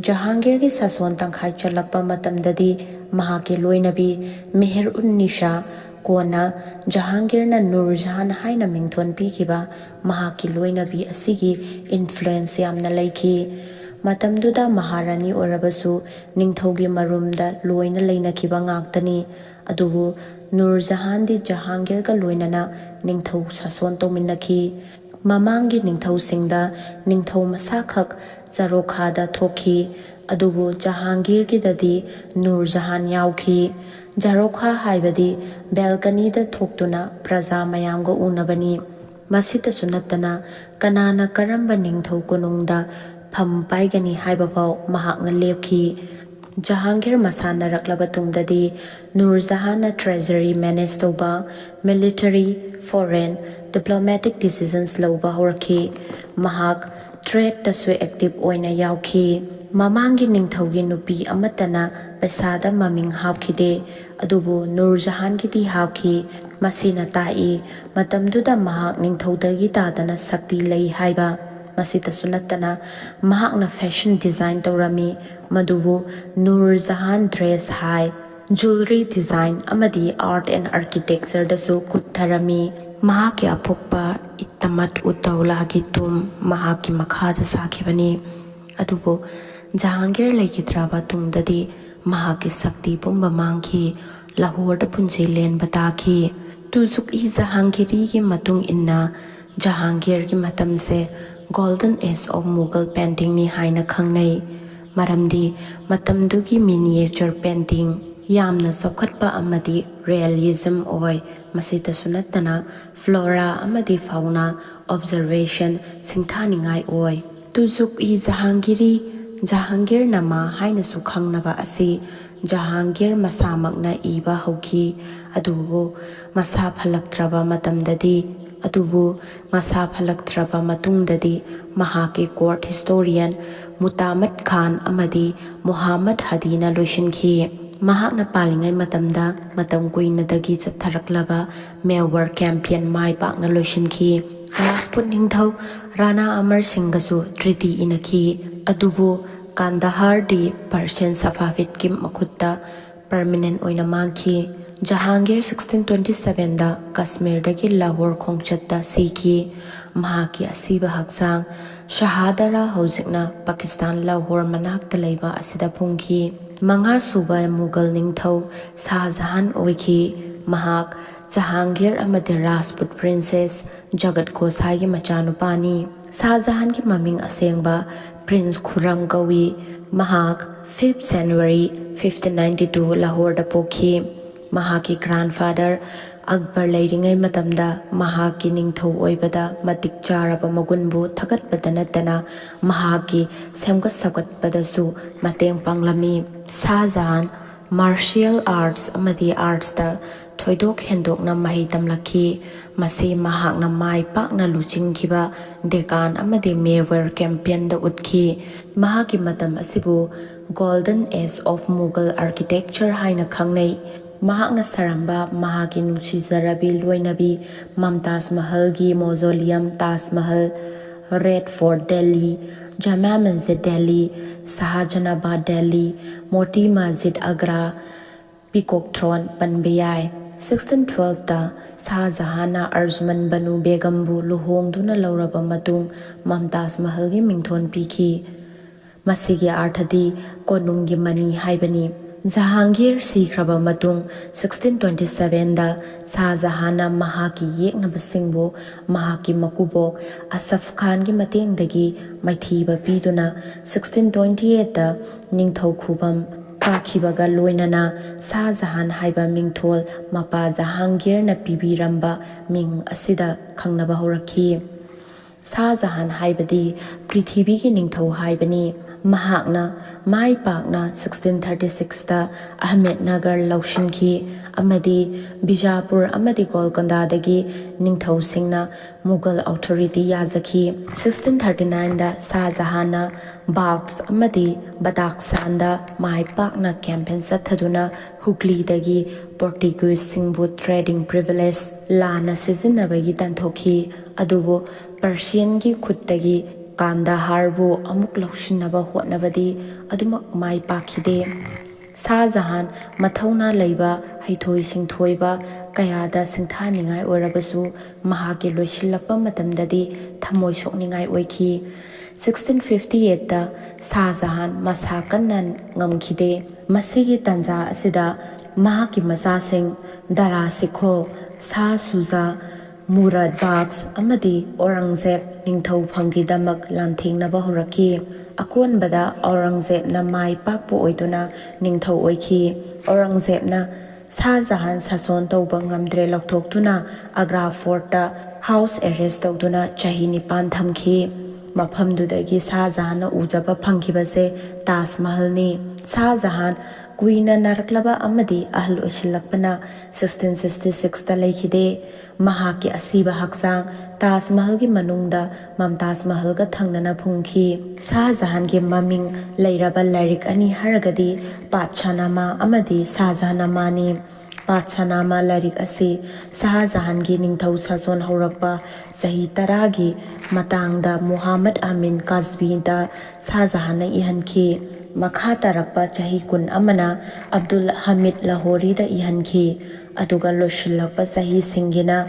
ꯖꯍꯥꯡꯒꯤꯔꯒꯤ ꯁꯥꯁꯣꯟ ꯇꯪꯈꯥꯏ ꯆꯜꯂꯛꯄ ꯃꯇꯝꯗꯗꯤ ꯃꯍꯥꯛꯀꯤ ꯂꯣꯏꯅꯕꯤ ꯃꯦꯍꯔ ꯎꯟ ꯅꯤꯁꯥ, ꯀꯣꯟꯅ ꯖꯍꯥꯡꯒꯤꯔꯅ ꯅꯨꯔ ꯖꯍꯥꯟ ꯍꯥꯏꯅ ꯃꯤꯡꯊꯣꯟ ꯄꯤꯈꯤꯕ, ꯃꯍꯥꯛꯀꯤ ꯂꯣꯏꯅꯕꯤ ꯑꯁꯤꯒꯤ ꯏꯟꯐ꯭ꯂꯨꯌꯦꯟꯁ ꯌꯥꯝꯅ ꯂꯩꯈꯤ꯫ ꯃꯇꯝꯗꯨꯗ ꯃꯍꯥꯔꯥꯅꯤ ꯑꯣꯏꯔꯕꯁꯨ ꯅꯤꯡꯊꯧꯒꯤ ꯃꯔꯨꯝꯗ ꯂꯣꯏꯅ ꯂꯩꯅꯈꯤꯕ ꯉꯥꯛꯇꯅꯤ꯫ ꯑꯗꯨꯕꯨ ꯅꯨꯔ ꯖꯍꯥꯟꯗꯤ ꯖꯍꯥꯡꯒꯤꯔꯒ ꯂꯣꯏꯅꯅ ꯅꯤꯡꯊꯧ ꯁꯥꯁꯣꯟ ꯇꯧꯃꯤꯟꯅꯈꯤ꯫ ꯃꯃꯥꯡꯒꯤ ꯅꯤꯡꯊꯧꯁꯤꯡꯗ ꯅꯤꯡꯊꯧ ꯃꯁꯥꯈꯛ ꯖꯥꯔꯣꯈꯥꯗ ꯊꯣꯛꯈꯤ, ꯑꯗꯨꯕꯨ ꯖꯍꯥꯡꯒꯤꯔꯒꯤꯗꯗꯤ ꯅꯨꯔ ꯖꯍꯥꯟ ꯌꯥꯎꯈꯤ꯫ ꯖꯥꯔꯣꯈꯥ ꯍꯥꯏꯕꯗꯤ ꯕꯦꯜꯀꯅꯤꯗ ꯊꯣꯛꯇꯨꯅ ꯄ꯭ꯔꯖꯥ ꯃꯌꯥꯝꯒ ꯎꯅꯕꯅꯤ꯫ ꯃꯁꯤꯇꯁꯨ ꯅꯠꯇꯅ ꯀꯅꯥꯅ ꯀꯔꯝꯕ ꯅꯤꯡꯊꯧ ꯀꯣꯅꯨꯡꯗ ꯐꯝ ꯄꯥꯏꯒꯅꯤ ꯍꯥꯏꯕꯐꯥꯎ ꯃꯍꯥꯛꯅ ꯂꯦꯞꯈꯤ꯫ ꯖꯍꯥꯡꯒꯤꯔ ꯃꯁꯥꯟꯅꯔꯛꯂꯕ ꯇꯨꯡꯗꯗꯤ ꯅꯨꯔ ꯖꯍꯥꯟꯅ ꯇ꯭ꯔꯦꯖꯔꯤ ꯃꯦꯅꯦꯖ ꯇꯧꯕ, ꯃꯤꯂꯤꯇꯔꯤ, ꯐꯣꯔꯦꯟ, ꯗꯤꯄ꯭ꯂꯣꯃꯦꯇꯤꯛ ꯗꯤꯁꯤꯖꯟꯁ ꯂꯧꯕ ꯍꯧꯔꯛꯈꯤ꯫ ꯃꯍꯥꯛ ꯇ꯭ꯔꯦꯗꯇꯁꯨ ꯑꯦꯛꯇꯤꯚ ꯑꯣꯏꯅ ꯌꯥꯎꯈꯤ꯫ ꯃꯃꯥꯡꯒꯤ ꯅꯤꯡꯊꯧꯒꯤ ꯅꯨꯄꯤ ꯑꯃꯠꯇꯅ ꯄꯩꯁꯥꯗ ꯃꯃꯤꯡ ꯍꯥꯞꯈꯤꯗꯦ, ꯑꯗꯨꯕꯨ ꯅꯨꯔ ꯖꯍꯥꯟꯒꯤꯗꯤ ꯍꯥꯞꯈꯤ꯫ ꯃꯁꯤꯅ ꯇꯥꯛꯏ, ꯃꯇꯝꯗꯨꯗ ꯃꯍꯥꯛ ꯅꯤꯡꯊꯧꯗꯒꯤ ꯇꯥꯗꯅ ꯁꯛꯇꯤ ꯂꯩ ꯍꯥꯏꯕ꯫ ꯃꯁꯤꯇꯁꯨ ꯅꯠꯇꯅ ꯃꯍꯥꯛꯅ ꯐꯦꯁꯟ ꯗꯤꯖꯥꯏꯟ ꯇꯧꯔꯝꯃꯤ, ꯃꯗꯨꯕꯨ ꯅꯨꯔ ꯖꯍꯥꯟ ꯗ꯭ꯔꯦꯁ ꯍꯥꯏ꯫ ꯖꯨꯋꯦꯂꯔꯤ ꯗꯤꯖꯥꯏꯟ ꯑꯃꯗꯤ ꯑꯥꯔꯠ ꯑꯦꯟ ꯑꯥꯔꯀꯤꯇꯦꯛꯆꯔꯗꯁꯨ ꯈꯨꯠ ꯊꯔꯝꯃꯤ꯫ ꯃꯍꯥꯛꯀꯤ ꯑꯄꯣꯛꯄ ꯏꯇꯃꯠ ꯎꯗꯧꯂꯥꯒꯤ ꯇꯨꯝ ꯃꯍꯥꯛꯀꯤ ꯃꯈꯥꯗ ꯁꯥꯈꯤꯕꯅꯤ꯫ ꯑꯗꯨꯕꯨ ꯖꯍꯥꯡꯒꯤꯔ ꯂꯩꯈꯤꯗ꯭ꯔꯕ ꯇꯨꯡꯗꯗꯤ ꯃꯍꯥꯛꯀꯤ ꯁꯛꯇꯤ ꯄꯨꯝꯕ ꯃꯥꯡꯈꯤ, ꯂꯥꯍꯣꯔꯗ ꯄꯨꯟꯁꯤ ꯂꯦꯟꯕ ꯇꯥꯈꯤ꯫ ꯇꯨꯖꯨꯛ ꯏ ꯖꯍꯥꯡꯒꯤꯔꯤꯒꯤ ꯃꯇꯨꯡ ꯏꯟꯅ ꯖꯍꯥꯡꯒꯤꯔꯒꯤ ꯃꯇꯝꯁꯦ Golden Age of Mughal Paintingꯅꯤ ꯍꯥꯏꯅ ꯈꯪꯅꯩ, ꯃꯔꯝꯗꯤ ꯃꯇꯝꯗꯨꯒꯤ ꯃꯤꯅꯤꯌꯦꯆꯔ ꯄꯦꯟꯇꯤꯡ ꯌꯥꯝꯅ ꯆꯥꯎꯈꯠꯄ ꯑꯃꯗꯤ ꯔꯤꯌꯦꯂꯤꯖꯝ ꯑꯣꯏ꯫ ꯃꯁꯤꯇꯁꯨ ꯅꯠꯇꯅ ꯐ꯭ꯂꯣꯔꯥ ꯑꯃꯗꯤ ꯐꯥꯎꯅꯥ ꯑꯣꯕꯖꯔꯕꯦꯁꯟ ꯁꯤꯡꯊꯥꯅꯤꯡꯉꯥꯏ ꯑꯣꯏ꯫ ꯇꯨꯖꯨꯛ ꯏ ꯖꯍꯥꯡꯒꯤꯔꯤ, ꯖꯍꯥꯡꯒꯤꯔ ꯅꯥꯃꯥ ꯍꯥꯏꯅꯁꯨ ꯈꯪꯅꯕ ꯑꯁꯤ ꯖꯍꯥꯡꯒꯤꯔ ꯃꯁꯥꯃꯛꯅ ꯏꯕ ꯍꯧꯈꯤ꯫ ꯑꯗꯨꯕꯨ ꯃꯁꯥ ꯐꯠꯂꯛꯇ꯭ꯔꯕ ꯃꯇꯝꯗꯗꯤ, ꯑꯗꯨꯕꯨ ꯃꯁꯥ ꯐꯠꯂꯛꯇ꯭ꯔꯕ ꯃꯇꯨꯡꯗꯗꯤ ꯃꯍꯥꯛꯀꯤ court historian ꯃꯨꯇꯥꯃꯠ ꯈꯥꯟ ꯑꯃꯗꯤ ꯃꯨꯍꯥꯃꯠ ꯍꯗꯤꯅ ꯂꯣꯏꯁꯤꯟꯈꯤ꯫ ꯃꯍꯥꯛꯅ ꯄꯥꯜꯂꯤꯉꯩ ꯃꯇꯝꯗ ꯃꯇꯝ ꯀꯨꯏꯅꯗꯒꯤ ꯆꯠꯊꯔꯛꯂꯕ ꯃꯦꯋꯔ campaign ꯃꯥꯏ ꯄꯥꯛꯅ ꯂꯣꯏꯁꯤꯟꯈꯤ꯫ ꯔꯥꯖꯄꯨꯠ ꯅꯤꯡꯊꯧ ꯔꯥꯅꯥ ꯑꯃꯔ ꯁꯤꯡꯒꯁꯨ treaty ꯏꯅꯈꯤ, ꯑꯗꯨꯕꯨ ꯀꯥꯟꯗꯍꯥꯔꯗꯤ Persian ꯁꯐꯥꯚꯤꯗꯀꯤ ꯃꯈꯨꯠꯇ permanent ꯑꯣꯏꯅ ꯃꯥꯡꯈꯤ꯫ ꯖꯍꯥꯡꯒꯤꯔ sixteen twenty sevenꯗ ꯀꯁꯃꯤꯔꯗꯒꯤ ꯂꯥꯍꯣꯔ ꯈꯣꯡꯆꯠꯇ ꯁꯤꯈꯤ꯫ ꯃꯍꯥꯛꯀꯤ ꯑꯁꯤꯕ ꯍꯛꯆꯥꯡ ꯁꯍꯥꯗꯔꯥ, ꯍꯧꯖꯤꯛꯅ ꯄꯥꯀꯤꯁꯇꯥꯟ ꯂꯥꯍꯣꯔ ꯃꯅꯥꯛꯇ ꯂꯩꯕ ꯑꯁꯤꯗ ꯐꯨꯝꯈꯤ꯫ ꯃꯉꯥ ꯁꯨꯕ ꯃꯨꯒꯜ ꯅꯤꯡꯊꯧ ꯁꯥꯍ ꯖꯍꯥꯟ ꯑꯣꯏꯈꯤ꯫ ꯃꯍꯥꯛ ꯖꯍꯥꯡꯒꯤꯔ ꯑꯃꯗꯤ ꯔꯥꯖꯄꯨꯠ princess ꯖꯒꯠ ꯒꯣꯁꯥꯏꯒꯤ ꯃꯆꯥꯅꯨꯄꯥꯅꯤ꯫ ꯁꯥꯍ ꯖꯍꯥꯟꯒꯤ ꯃꯃꯤꯡ ꯑꯁꯦꯡꯕ Prince ꯈꯨꯔꯝ ꯀꯧꯏ꯫ ꯃꯍꯥꯛ fifth January fifteen ninety two ꯂꯥꯍꯣꯔꯗ ꯄꯣꯛꯈꯤ꯫ ꯃꯍꯥꯛꯀꯤ grandfather ꯑꯛꯕꯔ ꯂꯩꯔꯤꯉꯩ ꯃꯇꯝꯗ ꯃꯍꯥꯛꯀꯤ ꯅꯤꯡꯊꯧ ꯑꯣꯏꯕꯗ ꯃꯇꯤꯛ ꯆꯥꯔꯕ ꯃꯒꯨꯟꯕꯨ ꯊꯥꯒꯠꯄꯗ ꯅꯠꯇꯅ ꯃꯍꯥꯛꯀꯤ ꯁꯦꯝꯒꯠ ꯁꯥꯒꯠꯄꯗꯁꯨ ꯃꯇꯦꯡ ꯄꯥꯡꯂꯝꯃꯤ꯫ ꯁꯥꯍ ꯖꯍꯥꯟ martial arts ꯑꯃꯗꯤ artsꯇ ꯊꯣꯏꯗꯣꯛ ꯍꯦꯟꯗꯣꯛꯅ ꯃꯍꯩ ꯇꯝꯂꯛꯈꯤ꯫ ꯃꯁꯤ ꯃꯍꯥꯛꯅ ꯃꯥꯏ ꯄꯥꯛꯅ ꯂꯨꯆꯤꯡꯈꯤꯕ ꯗꯦꯀꯥꯟ ꯑꯃꯗꯤ ꯃꯦꯋꯔ campaignꯗ ꯎꯠꯈꯤ꯫ ꯃꯍꯥꯛꯀꯤ ꯃꯇꯝ ꯑꯁꯤꯕꯨ Golden Age of Mughal Architecture ꯍꯥꯏꯅ ꯈꯪꯅꯩ꯫ ꯃꯍꯥꯛꯅ ꯁꯥꯔꯝꯕ ꯃꯍꯥꯛꯀꯤ ꯅꯨꯡꯁꯤꯖꯔꯕꯤ ꯂꯣꯏꯅꯕꯤ Mumtaz ꯃꯍꯜꯒꯤ mausoleum Taj Mahal, Red Fort Delhi, Jama Masjid Delhi, Shahajanabad Delhi, Moti Masjid Agra, Peacock Throne ꯄꯟꯕ ꯌꯥꯏ꯫ Sixteen twelveꯇ ꯁꯥꯍ ꯖꯍꯥꯟꯅ ꯑꯔꯖꯃꯟ ꯕꯅꯨ ꯕꯦꯒꯝꯕꯨ ꯂꯨꯍꯣꯡꯗꯨꯅ ꯂꯧꯔꯕ ꯃꯇꯨꯡ ꯃꯝꯇꯥꯖ ꯃꯍꯜꯒꯤ ꯃꯤꯡꯊꯣꯟ ꯄꯤꯈꯤ꯫ ꯃꯁꯤꯒꯤ ꯑꯥꯔꯊꯗꯤ ꯀꯣꯅꯨꯡꯒꯤ ꯃꯅꯤ ꯍꯥꯏꯕꯅꯤ꯫ ꯖꯍꯥꯡꯒꯤꯔ ꯁꯤꯈ꯭ꯔꯕ ꯃꯇꯨꯡ sixteen twenty sevenꯗ ꯁꯥꯍ ꯖꯍꯥꯟꯅ ꯃꯍꯥꯛꯀꯤ ꯌꯦꯛꯅꯕꯁꯤꯡꯕꯨ ꯃꯍꯥꯛꯀꯤ ꯃꯀꯨꯕꯣꯛ ꯑꯁꯐ ꯈꯥꯟꯒꯤ ꯃꯇꯦꯡꯗꯒꯤ ꯃꯥꯏꯊꯤꯕ ꯄꯤꯗꯨꯅ sixteen twenty eightꯇ ꯅꯤꯡꯊꯧ ꯈꯨꯕꯝ ꯀꯥꯈꯤꯕꯒ ꯂꯣꯏꯅꯅ ꯁꯥꯍ ꯖꯍꯥꯟ ꯍꯥꯏꯕ ꯃꯤꯡꯊꯣꯜ ꯃꯄꯥ ꯖꯍꯥꯡꯒꯤꯔꯅ ꯄꯤꯕꯤꯔꯝꯕ ꯃꯤꯡ ꯑꯁꯤꯗ ꯈꯪꯅꯕ ꯍꯧꯔꯛꯈꯤ꯫ ꯁꯥꯍ ꯖꯍꯥꯟ ꯍꯥꯏꯕꯗꯤ ꯄ꯭ꯔꯤꯊꯤꯕꯤꯒꯤ ꯅꯤꯡꯊꯧ ꯍꯥꯏꯕꯅꯤ꯫ ꯃꯍꯥꯛꯅ ꯃꯥꯏ ꯄꯥꯛꯅ ꯁꯤꯛꯁꯇꯤꯟ ꯊꯥꯔꯇꯤ ꯁꯤꯛꯁꯇ ꯑꯍꯃꯦꯗꯅꯒꯔ ꯂꯧꯁꯤꯟꯈꯤ ꯑꯃꯗꯤ ꯕꯤꯖꯥꯄꯨꯔ ꯑꯃꯗꯤ ꯒꯣꯜꯀꯣꯟꯗꯥꯗꯒꯤ ꯅꯤꯡꯊꯧꯁꯤꯡꯅ ꯃꯨꯒꯜ ꯑꯣꯊꯣꯔꯤꯇꯤ ꯌꯥꯖꯈꯤ꯫ ꯁꯤꯛꯁꯇꯤꯟ ꯊꯥꯔꯇꯤ ꯅꯥꯏꯟꯗ ꯁꯥꯍ ꯖꯍꯥꯟꯅ ꯕꯥꯜꯈ ꯑꯃꯗꯤ ꯕꯗꯥꯈꯁꯥꯟꯗ ꯃꯥꯏ ꯄꯥꯛꯅ ꯀꯦꯝꯄꯦꯟ ꯆꯠꯊꯗꯨꯅ ꯍꯨꯒ꯭ꯂꯤꯗꯒꯤ ꯄꯣꯔꯇꯤꯒꯨꯏꯁꯁꯤꯡꯕꯨ ꯇ꯭ꯔꯦꯗꯤꯡ ꯄ꯭ꯔꯤꯚꯤꯂꯦꯖ ꯂꯥꯟꯅ ꯁꯤꯖꯤꯟꯅꯕꯒꯤ ꯇꯥꯟꯊꯣꯛꯈꯤ꯫ ꯑꯗꯨꯕꯨ ꯄꯔꯁꯤꯌꯟꯒꯤ ꯈꯨꯠꯇꯒꯤ ꯀꯥꯟꯗꯥꯍꯥꯔꯕꯨ ꯑꯃꯨꯛ ꯂꯧꯁꯤꯟꯅꯕ ꯍꯣꯠꯅꯕꯗꯤ ꯑꯗꯨꯃꯛ ꯃꯥꯏ ꯄꯥꯛꯈꯤꯗꯦ꯫ ꯁꯥꯍ ꯖꯍꯥꯟ ꯃꯊꯧꯅꯥ ꯂꯩꯕ, ꯍꯩꯊꯣꯏ ꯁꯤꯡꯊꯣꯏꯕ ꯀꯌꯥꯗ ꯁꯤꯡꯊꯥꯅꯤꯡꯉꯥꯏ ꯑꯣꯏꯔꯕꯁꯨ, ꯃꯍꯥꯛꯀꯤ ꯂꯣꯏꯁꯤꯜꯂꯛꯄ ꯃꯇꯝꯗꯗꯤ ꯊꯃꯣꯏ ꯁꯣꯛꯅꯤꯡꯉꯥꯏ ꯑꯣꯏꯈꯤ꯫ ꯁꯤꯛꯁꯇꯤꯟ ꯐꯤꯐꯇꯤ ꯑꯩꯠꯇ ꯁꯥꯍ ꯖꯍꯥꯟ ꯃꯁꯥ ꯀꯟꯅ ꯉꯝꯈꯤꯗꯦ꯫ ꯃꯁꯤꯒꯤ ꯇꯥꯟꯖꯥ ꯑꯁꯤꯗ ꯃꯍꯥꯛꯀꯤ ꯃꯆꯥꯁꯤꯡ ꯗꯥꯔꯥ ꯁꯤꯈꯣ, ꯁꯥꯍ ꯁꯨꯖꯥ, ꯃꯨꯔꯥꯗ ꯕꯥꯈꯁ ꯑꯃꯗꯤ ꯑꯧꯔꯪꯖꯦꯕ ꯅꯤꯡꯊꯧꯐꯝꯒꯤꯗꯃꯛ ꯂꯥꯟꯊꯦꯡꯅꯕ ꯍꯧꯔꯛꯈꯤ꯫ ꯑꯀꯣꯟꯕꯗ ꯑꯧꯔꯪꯖꯦꯕꯅ ꯃꯥꯏ ꯄꯥꯛꯄ ꯑꯣꯏꯗꯨꯅ ꯅꯤꯡꯊꯧ ꯑꯣꯏꯈꯤ꯫ ꯑꯧꯔꯪꯖꯦꯕꯅ ꯁꯥꯍ ꯖꯍꯥꯟ ꯁꯥꯁꯣꯟ ꯇꯧꯕ ꯉꯝꯗ꯭ꯔꯦ ꯂꯧꯊꯣꯛꯇꯨꯅ ꯑꯒ꯭ꯔꯥ ꯐꯣꯔꯠꯇ ꯍꯥꯎꯁ ꯑꯦꯔꯦꯁ ꯇꯧꯗꯨꯅ ꯆꯍꯤ ꯅꯤꯄꯥꯟ ꯊꯝꯈꯤ꯫ ꯃꯐꯝꯗꯨꯗꯒꯤ ꯁꯥꯍ ꯖꯍꯥꯟꯅ ꯎꯖꯕ ꯐꯪꯈꯤꯕꯁꯦ ꯇꯥꯖ ꯃꯍꯜꯅꯤ꯫ ꯁꯥꯍ ꯖꯍꯥꯟ ꯀꯨꯏꯅ ꯅꯥꯔꯛꯂꯕ ꯑꯃꯗꯤ ꯑꯍꯜ ꯑꯣꯏꯁꯤꯜꯂꯛꯄꯅ ꯁꯤꯛꯁꯇꯤꯟ ꯁꯤꯛꯁꯇꯤ ꯁꯤꯛꯁꯇ ꯂꯩꯈꯤꯗꯦ꯫ ꯃꯍꯥꯛꯀꯤ ꯑꯁꯤꯕ ꯍꯛꯆꯥꯡ ꯇꯥꯖ ꯃꯍꯜꯒꯤ ꯃꯅꯨꯡꯗ ꯃꯝꯇꯥꯖ ꯃꯍꯜꯒ ꯊꯪꯅꯅ ꯐꯨꯝꯈꯤ꯫ ꯁꯥꯍ ꯖꯍꯥꯟꯒꯤ ꯃꯃꯤꯡ ꯂꯩꯔꯕ ꯂꯥꯏꯔꯤꯛ ꯑꯅꯤ ꯍꯥꯏꯔꯒꯗꯤ ꯄꯥꯠꯁꯥꯅꯥꯃꯥ ꯑꯃꯗꯤ ꯁꯥꯍ ꯖꯍꯥꯟꯅꯥꯃꯥꯅꯤ꯫ ꯄꯥꯠꯁꯥꯅꯥꯃꯥ ꯂꯥꯏꯔꯤꯛ ꯑꯁꯤ ꯁꯥꯍ ꯖꯍꯥꯟꯒꯤ ꯅꯤꯡꯊꯧ ꯁꯥꯁꯣꯟ ꯍꯧꯔꯛꯄ ꯆꯍꯤ ꯇꯔꯥꯒꯤ ꯃꯇꯥꯡꯗ ꯃꯨꯍꯝꯃꯗ ꯑꯃꯤꯟ ꯀꯥꯖꯕꯤꯗ ꯁꯥꯍ ꯖꯍꯥꯟꯅ ꯏꯍꯟꯈꯤ꯫ ꯃꯈꯥ ꯇꯥꯔꯛꯄ ꯆꯍꯤ ꯀꯨꯟ ꯑꯃꯅ ꯑꯕꯗꯨꯜ ꯍꯃꯤꯗ ꯂꯥꯍꯣꯔꯤꯗ ꯏꯍꯟꯈꯤ, ꯑꯗꯨꯒ ꯂꯣꯏꯁꯤꯜꯂꯛꯄ ꯆꯍꯤꯁꯤꯡꯒꯤꯅ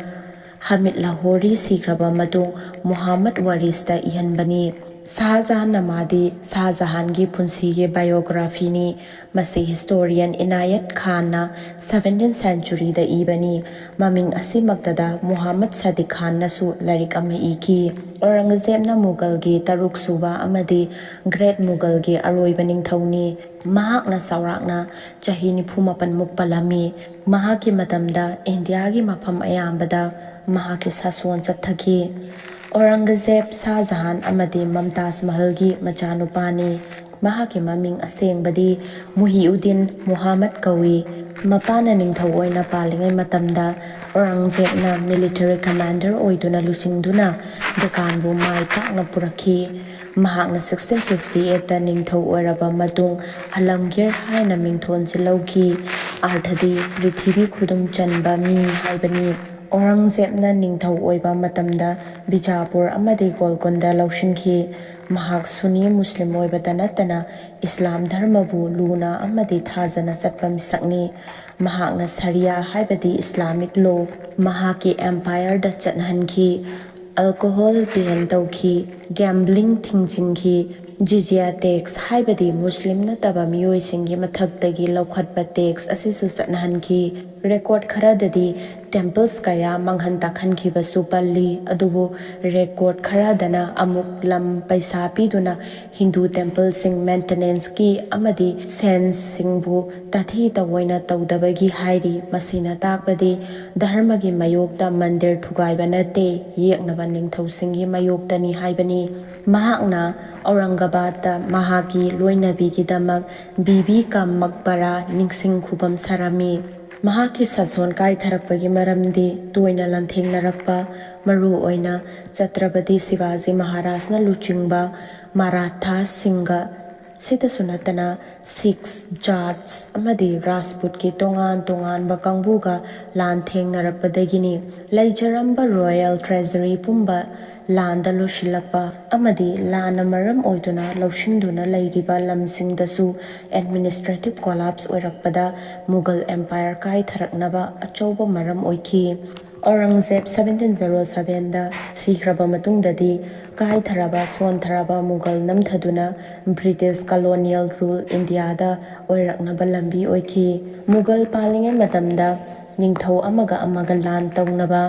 ꯍꯃꯤꯗ ꯂꯥꯍꯣꯔꯤ ꯁꯤꯈ꯭ꯔꯕ ꯃꯇꯨꯡ ꯃꯨꯍꯝꯃꯗ ꯋꯥꯔꯤꯁꯇ ꯏꯍꯟꯕꯅꯤ꯫ ꯁꯥꯍ ꯖꯍꯥꯟꯅꯥꯃꯥꯗꯤ ꯁꯥꯍ ꯖꯍꯥꯟꯒꯤ ꯄꯨꯟꯁꯤꯒꯤ ꯕꯥꯏꯑꯣꯒ꯭ꯔꯥꯐꯤꯅꯤ꯫ ꯃꯁꯤ ꯍꯤꯁꯇꯣꯔꯤꯌꯟ ꯏꯅꯥꯌꯠ ꯈꯥꯟꯅ ꯁꯚꯦꯟꯇꯤꯟ ꯁꯦꯟꯆꯨꯔꯤꯗ ꯏꯕꯅꯤ꯫ ꯃꯃꯤꯡ ꯑꯁꯤꯃꯛꯇꯗ ꯃꯨꯍꯝꯃꯗ ꯁꯥꯗꯤꯛ ꯈꯥꯟꯅꯁꯨ ꯂꯥꯏꯔꯤꯛ ꯑꯃ ꯏꯈꯤ꯫ ꯑꯧꯔꯪꯒꯖꯦꯕꯅ ꯃꯨꯒꯜꯒꯤ ꯇꯔꯨꯛ ꯁꯨꯕ ꯑꯃꯗꯤ ꯒ꯭ꯔꯦꯠ ꯃꯨꯒꯜꯒꯤ ꯑꯔꯣꯏꯕ ꯅꯤꯡꯊꯧꯅꯤ꯫ ꯃꯍꯥꯛꯅ ꯆꯥꯎꯔꯥꯛꯅ ꯆꯍꯤ ꯅꯤꯐꯨ ꯃꯥꯄꯟꯃꯨꯛ ꯄꯥꯜꯂꯝꯃꯤ꯫ ꯃꯍꯥꯛꯀꯤ ꯃꯇꯝꯗ ꯏꯟꯗꯤꯌꯥꯒꯤ ꯃꯐꯝ ꯑꯌꯥꯝꯕꯗ ꯃꯍꯥꯛꯀꯤ ꯁꯥꯁꯣꯟ ꯆꯠꯊꯈꯤ꯫ ꯑꯧꯔꯪꯒꯖꯦꯕ, ꯁꯥꯍ ꯖꯍꯥꯟ ꯑꯃꯗꯤ ꯃꯝꯇꯥꯖ ꯃꯍꯜꯒꯤ ꯃꯆꯥꯅꯨꯄꯥꯅꯤ꯫ ꯃꯍꯥꯛꯀꯤ ꯃꯃꯤꯡ ꯑꯁꯦꯡꯕꯗꯤ ꯃꯨꯍꯤꯎꯗꯤꯟ ꯃꯨꯍꯝꯃꯗ ꯀꯧꯏ꯫ ꯃꯄꯥꯅ ꯅꯤꯡꯊꯧ ꯑꯣꯏꯅ ꯄꯥꯜꯂꯤꯉꯩ ꯃꯇꯝꯗ ꯑꯧꯔꯪꯒꯖꯦꯕꯅ ꯃꯤꯂꯤꯇꯔꯤ ꯀꯃꯥꯟꯗꯔ ꯑꯣꯏꯗꯨꯅ ꯂꯨꯆꯤꯡꯗꯨꯅ ꯗꯦꯛꯀꯥꯟꯕꯨ ꯃꯥꯏ ꯄꯥꯛꯅ ꯄꯨꯔꯛꯈꯤ꯫ ꯃꯍꯥꯛꯅ ꯁꯤꯛꯁꯇꯤꯟ ꯐꯤꯐꯇꯤ ꯑꯩꯠꯇ ꯅꯤꯡꯊꯧ ꯑꯣꯏꯔꯕ ꯃꯇꯨꯡ ꯑꯂꯝꯒꯤꯔ ꯍꯥꯏꯅ ꯃꯤꯡꯊꯣꯟꯁꯤ ꯂꯧꯈꯤ꯫ ꯑꯥꯔꯊꯗꯤ ꯄ꯭ꯔꯤꯊꯤꯕꯤ ꯈꯨꯗꯨꯝ ꯆꯟꯕ ꯃꯤ ꯍꯥꯏꯕꯅꯤ꯫ ꯑꯧꯔꯪꯒꯖꯦꯕꯅ ꯅꯤꯡꯊꯧ ꯑꯣꯏꯕ ꯃꯇꯝꯗ ꯕꯤꯖꯥꯄꯨꯔ ꯑꯃꯗꯤ ꯒꯣꯜꯀꯨꯟꯗ ꯂꯧꯁꯤꯟꯈꯤ꯫ ꯃꯍꯥꯛ ꯁꯨꯟꯅꯤ ꯃꯨꯁꯂꯤꯝ ꯑꯣꯏꯕꯇ ꯅꯠꯇꯅ ꯏꯁꯂꯥꯝ ꯙꯔꯃꯕꯨ ꯂꯨꯅ ꯑꯃꯗꯤ ꯊꯥꯖꯅ ꯆꯠꯄ ꯃꯤꯁꯛꯅꯤ꯫ ꯃꯍꯥꯛꯅ ꯁꯔꯤꯌꯥ ꯍꯥꯏꯕꯗꯤ ꯏꯁꯂꯥꯃꯤꯛ ꯂꯣ ꯃꯍꯥꯛꯀꯤ ꯑꯦꯝꯄꯥꯌꯔꯗ ꯆꯠꯅꯍꯟꯈꯤ꯫ ꯑꯜꯀꯣꯍꯣꯜ ꯕꯦꯟ ꯇꯧꯈꯤ꯫ ꯒꯦꯝꯕ꯭ꯂꯤꯡ ꯊꯤꯡꯖꯤꯟꯈꯤ꯫ ꯖꯤꯖꯤꯌꯥ ꯇꯦꯛꯁ ꯍꯥꯏꯕꯗꯤ ꯃꯨꯁꯂꯤꯝ ꯅꯠꯇꯕ ꯃꯤꯑꯣꯏꯁꯤꯡꯒꯤ ꯃꯊꯛꯇꯒꯤ ꯂꯧꯈꯠꯄ ꯇꯦꯛꯁ ꯑꯁꯤꯁꯨ ꯆꯠꯅꯍꯟꯈꯤ꯫ ꯔꯦꯀꯣꯔꯗ ꯈꯔꯗꯗꯤ ꯇꯦꯝꯄꯜꯁ ꯀꯌꯥ ꯃꯥꯡꯍꯟ ꯇꯥꯛꯍꯟꯈꯤꯕꯁꯨ ꯄꯜꯂꯤ, ꯑꯗꯨꯕꯨ ꯔꯦꯀꯣꯔꯗ ꯈꯔꯗꯅ ꯑꯃꯨꯛ ꯂꯝ ꯄꯩꯁꯥ ꯄꯤꯗꯨꯅ ꯍꯤꯟꯗꯨ ꯇꯦꯝꯄꯜꯁꯤꯡ ꯃꯦꯟꯇꯦꯅꯦꯟꯁꯀꯤ ꯑꯃꯗꯤ ꯁꯦꯟꯁꯁꯤꯡꯕꯨ ꯇꯥꯊꯤ ꯇꯧꯑꯣꯏꯅ ꯇꯧꯗꯕꯒꯤ ꯍꯥꯏꯔꯤ꯫ ꯃꯁꯤꯅ ꯇꯥꯛꯄꯗꯤ ꯙꯔꯃꯒꯤ ꯃꯥꯌꯣꯛꯇ ꯃꯟꯗꯤꯔ ꯊꯨꯒꯥꯏꯕ ꯅꯠꯇꯦ, ꯌꯦꯛꯅꯕ ꯅꯤꯡꯊꯧꯁꯤꯡꯒꯤ ꯃꯥꯌꯣꯛꯇꯅꯤ ꯍꯥꯏꯕꯅꯤ꯫ ꯃꯍꯥꯛꯅ ꯑꯧꯔꯪꯒꯕꯥꯗꯇ ꯃꯍꯥꯛꯀꯤ ꯂꯣꯏꯅꯕꯤꯒꯤꯗꯃꯛ ꯕꯤꯕꯤ ꯀꯥ ꯃꯛꯕꯔꯥ ꯅꯤꯡꯁꯤꯡ ꯈꯨꯕꯝ ꯁꯥꯔꯝꯃꯤ꯫ ꯃꯍꯥꯛꯀꯤ ꯁꯥꯁꯣꯟ ꯀꯥꯏꯊꯔꯛꯄꯒꯤ ꯃꯔꯝꯗꯤ ꯇꯣꯏꯅ ꯂꯥꯟꯊꯦꯡꯅꯔꯛꯄ, ꯃꯔꯨꯑꯣꯏꯅ ꯆꯇ꯭ꯔꯄꯇꯤ ꯁꯤꯕꯥꯖꯤ ꯃꯍꯥꯔꯥꯖꯅ ꯂꯨꯆꯤꯡꯕ ꯃꯔꯥꯊꯥꯁꯤꯡꯒ, ꯁꯤꯇꯁꯨ ꯅꯠꯇꯅ ꯁꯤꯈ, ꯖꯥꯠꯁ ꯑꯃꯗꯤ ꯔꯥꯖꯄꯨꯠꯀꯤ ꯇꯣꯉꯥꯟ ꯇꯣꯉꯥꯟꯕ ꯀꯥꯡꯕꯨꯒ ꯂꯥꯟ ꯊꯦꯡꯅꯔꯛꯄꯗꯒꯤꯅꯤ꯫ ꯂꯩꯖꯔꯝꯕ ꯔꯣꯌꯦꯜ ꯇ꯭ꯔꯦꯖꯔꯤ ꯄꯨꯝꯕ ꯂꯥꯟꯗ ꯂꯣꯏꯁꯤꯜꯂꯛꯄ ꯑꯃꯗꯤ ꯂꯥꯟꯅ ꯃꯔꯝ ꯑꯣꯏꯗꯨꯅ ꯂꯧꯁꯤꯟꯗꯨꯅ ꯂꯩꯔꯤꯕ ꯂꯝꯁꯤꯡꯗꯁꯨ ꯑꯦꯗꯃꯤꯅꯤꯁꯇ꯭ꯔꯦꯇꯤꯚ ꯀꯣꯂꯥꯞꯁ ꯑꯣꯏꯔꯛꯄꯗ ꯃꯨꯒꯜ ꯑꯦꯝꯄꯥꯌꯔ ꯀꯥꯏꯊꯔꯛꯅꯕ ꯑꯆꯧꯕ ꯃꯔꯝ ꯑꯣꯏꯈꯤ꯫ ꯑꯧꯔꯪꯒꯖꯦꯕ ꯁꯕꯦꯟꯇꯤꯟ ꯖꯦꯔꯣ ꯁꯕꯦꯟꯗ ꯁꯤꯈ꯭ꯔꯕ ꯃꯇꯨꯡꯗꯗꯤ ꯀꯥꯏꯊꯔꯕ ꯁꯣꯟꯊꯔꯕ ꯃꯨꯒꯜ ꯅꯝꯊꯗꯨꯅ ꯕ꯭ꯔꯤꯇꯤꯁ ꯀꯣꯂꯣꯅꯤꯌꯦꯜ ꯔꯨꯜ ꯏꯟꯗꯤꯌꯥꯗ ꯑꯣꯏꯔꯛꯅꯕ ꯂꯝꯕꯤ ꯑꯣꯏꯈꯤ꯫ ꯃꯨꯒꯜ ꯄꯥꯜꯂꯤꯉꯩ ꯃꯇꯝꯗ ꯅꯤꯡꯊꯧ ꯑꯃꯒ ꯑꯃꯒ ꯂꯥꯟ ꯇꯧꯅꯕ,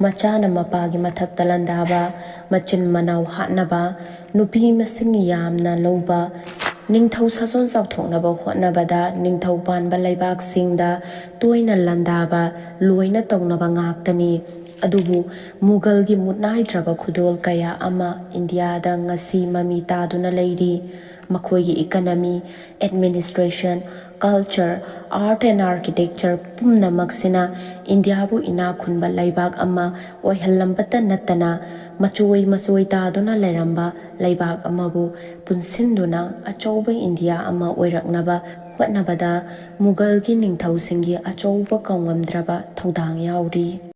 ꯃꯆꯥꯅ ꯃꯄꯥꯒꯤ ꯃꯊꯛꯇ ꯂꯥꯟꯗꯥꯕ, ꯃꯆꯤꯟ ꯃꯅꯥꯎ ꯍꯥꯠꯅꯕ, ꯅꯨꯄꯤ ꯃꯁꯤꯡ ꯌꯥꯝꯅ ꯂꯧꯕ, ꯅꯤꯡꯊꯧ ꯁꯥꯁꯣꯟ ꯆꯥꯎꯊꯣꯛꯅꯕ ꯍꯣꯠꯅꯕꯗ ꯅꯤꯡꯊꯧ ꯄꯥꯟꯕ ꯂꯩꯕꯥꯛꯁꯤꯡꯗ ꯇꯣꯏꯅ ꯂꯥꯟꯗꯥꯕ ꯂꯣꯏꯅ ꯇꯧꯅꯕ ꯉꯥꯛꯇꯅꯤ꯫ ꯑꯗꯨꯕꯨ ꯃꯨꯒꯜꯒꯤ ꯃꯨꯠꯅꯥꯏꯗ꯭ꯔꯕ ꯈꯨꯗꯣꯜ ꯀꯌꯥ ꯑꯃ ꯏꯟꯗꯤꯌꯥꯗ ꯉꯁꯤ ꯃꯃꯤ ꯇꯥꯗꯨꯅ ꯂꯩꯔꯤ꯫ ꯃꯈꯣꯏꯒꯤ economy, administration, culture, art and architecture ꯄꯨꯝꯅꯃꯛꯁꯤꯅ ꯏꯟꯗꯤꯌꯥꯕꯨ ꯏꯅꯥꯛ ꯈꯨꯟꯕ ꯂꯩꯕꯥꯛ ꯑꯃ ꯑꯣꯏꯍꯜꯂꯝꯕꯇ ꯅꯠꯇꯅ, ꯃꯆꯣꯏ ꯃꯆꯣꯏ ꯇꯥꯗꯨꯅ ꯂꯩꯔꯝꯕ ꯂꯩꯕꯥꯛ ꯑꯃꯕꯨ ꯄꯨꯟꯁꯤꯟꯗꯨꯅ ꯑꯆꯧꯕ ꯏꯟꯗꯤꯌꯥ ꯑꯃ ꯑꯣꯏꯔꯛꯅꯕ ꯍꯣꯠꯅꯕꯗ ꯃꯨꯒꯜꯒꯤ ꯅꯤꯡꯊꯧꯁꯤꯡꯒꯤ ꯑꯆꯧꯕ ꯀꯥꯎꯉꯝꯗ꯭ꯔꯕ ꯊꯧꯗꯥꯡ ꯌꯥꯎꯔꯤ꯫